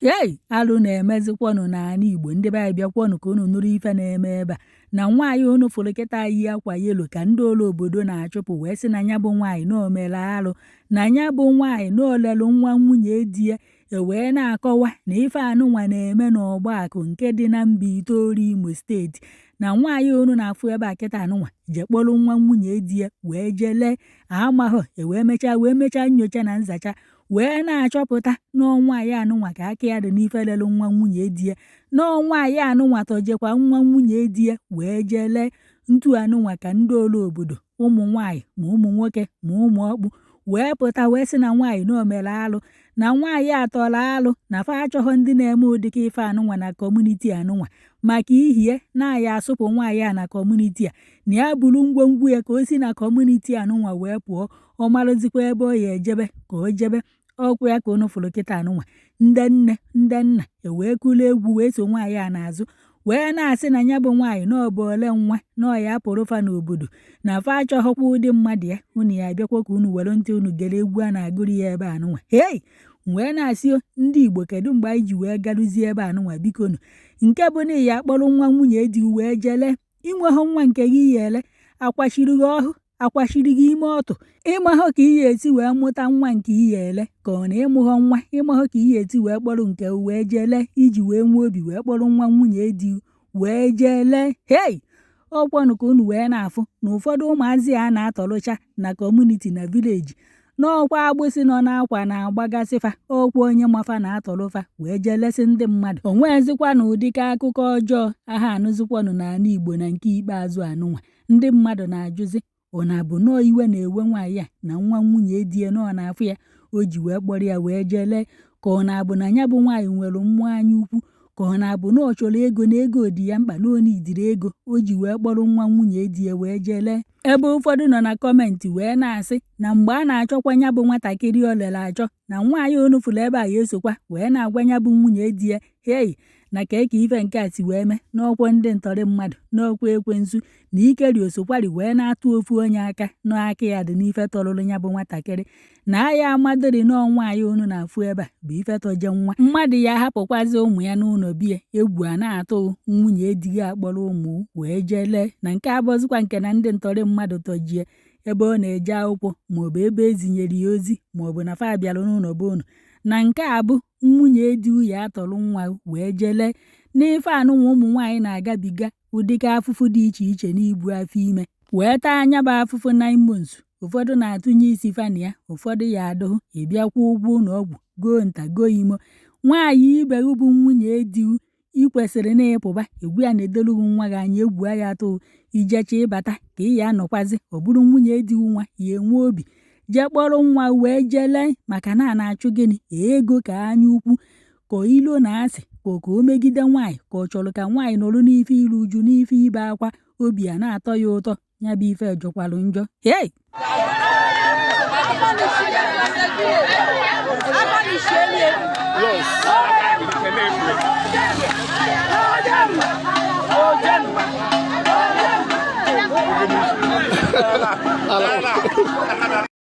Hei, alụ na-emezikwanụ n'ala Igbo. Ndị be anyị, bịakwanụ ka unu nụrụ ife na-eme ebe a. Na nwaanyị unu fụrụ kịta yi akwa yellow ka ndị ụlọ obodo na-achụpụ, wee sị na ya bụ nwaanyị na o mere alụ, na ya bụ nwaanyị na o lelu nwa nwunye di ya. E wee na-akọwa na ife anụnwa na-eme n'Ọgbakụ nke dị na Mbaitoli, Imo Steeti, na nwaanyị unu na-afụ ebe a kịta anụnwa je kpọrọ nwa nwunye di ya wee jee lee amahọ. E wee mechaa nyocha na nzacha, wee na-achọpụta na ọ nwaanyị anụnwa ka aka ya dị n'ife lelu nwa nwunye di ya, na ọ nwaanyị anụnwa tọjekwa nwa nwunye di ya wee jee lee. Ntu anụnwa ka ndị olu obodo, ụmụ nwaanyị ma ụmụ nwoke ma ụmụ ọkpụ, wee pụta wee sị na nwaanyị na o mere alụ, na nwaanyị atọrọ alụ, na fa achọghọ ndị na-eme ụdịka ife anụnwa na community anụnwa, maka ihie na-aya asụpụ nwaanyị a na community a, na ya buru ngwongwo ya ka o si na community anụnwa wee pụọ. Ọ marụzikwa ebe ọ ya ejebe ka o jebe. Ọkwa ya ka unu fụrụ kịta anụnwa. Ndị nne, ndị nna ewee kụrụ egwu wee so nwaanyị a n'azụ, wee na-asị na ya bụ nwaanyị na ọ bụ ole nwa na ọ ya apụrụ fa n'obodo, na fa achọghọkwa ụdị mmadụ ya. Unu ya abịakwa ka unu were ntị unu gere egwu a na-agụrụ ya ebe anụnwa. Hei, wee na-asị, ndị Igbo, kedu mgbe anyị ji wee garuzie ebe anụnwa? Bikonu, nke bụ na ya akpọrọ nwa nwunye di wee jele, inweghọ nwa nke gị ya ele, akwachiri gị ọhụ, akwachiri gị ime ọtụ, ịmahụ ka ị ga-esi wee mụta nwa nke ị ya ele, ka ọ na ịmụghọ nwa, ịmahụ ka ị ga-esi wee kpọrọ nke wee jee lee, iji wee nwee obi wee kpọrọ nwa nwunye di wee jee lee. Hei, ọkwanụ ka unu wee na-afụ na ụfọdụ ụmụazị a na-atọrụcha na community na village, n'ọkwa agbụsị nọ n'akwa na-agbagasị fa, ọkwa onye mafa na-atọrụfa wee jee lesị ndị mmadụ. O nweezikwa na ụdịka akụkọ ọjọọ aha anụzikwanụ n'ala Igbo. Na nke ikpeazụ anụnwa, ndị mmadụ na-ajụzi, ọ na-abụ nọọ iwe na-ewe nwaanyị a na nwa nwunye di ya na ọ na-afụ ya, o ji wee kpọrọ ya wee jee lee, ka ọ na-abụ na ya bụ nwaanyị nwere mmụọ anya ukwu, ka ọ na-abụ na ọ chọrọ ego, na ego dị ya mkpa, na ọ nidiri ego, o ji wee kpọrọ nwa nwunye di ya wee jee lee? Ebe ụfọdụ nọ na comment wee na-asị na mgbe a na-achọkwa ya bụ nwatakịrị o lere achọ, na nwaanyị unu fụrụ ebe a ya esokwa wee na-agwa ya bụ nwunye di ya, hei, na ka eke ife nke a si wee mee n'ọkwa ndị ntọrị mmadụ, n'ọkwa ekwensu na ikeri osokwari, wee na-atụ ofu onye aka n'aka ya dị n'ife tọrụrụ ya bụ nwatakịrị, na aya amadịrị nọọ nwaanyị unu na-afụ ebe a bụ ife tọje nwa mmadụ. Ya hapụkwazi ụmụ ya n'ụlọ bie, egwu a na-atụ nwunye di ya akpọrọ ụmụ wee jee lee. Na nke abụzikwa nke na ndị ntọrị mmadụ tọjie ebe ọ na-eje akwụkwọ, maọbụ ebe ezinyere ya ozi, maọbụ na fa bịara n'ụlọ be unu, na nke a bụ nwunye di ya atọrọ nwa wee jee lee. N'ife anụnwa, ụmụ nwaanyị na-agabiga ụdịka afụfụ dị iche iche n'ibu afọ ime, wee taa anya bụ afụfụ 9 months. Ụfọdụ na-atụnye isi fana ya, ụfọdụ ya adụghụ ịbịa kwụọ ụgwọ ụlọ ọgwụ, goo nta goo imo. Nwaanyị ibe gị bụ nwunye di ị kwesịrị na ịpụba egwu ya na-edelughị nwa gị anya, egwu ya atụ ijecha ịbata ka ị ya anọkwazi. Ọ bụrụ nwunye di nwa ya enwe obi jee kpọrọ nwa wee jee lee, maka na a na-achụ gịnị? Ego, ka anya ukwu, ka ilo na asị, ka o megide nwaanyị, ka ọ chọrọ ka nwaanyị nọrọ n'ife iru uju, n'ife ibe akwa, obi a na-atọ ya ụtọ. Ya bụ ife jọkwalụ njọ. Hei. Yes. Ala.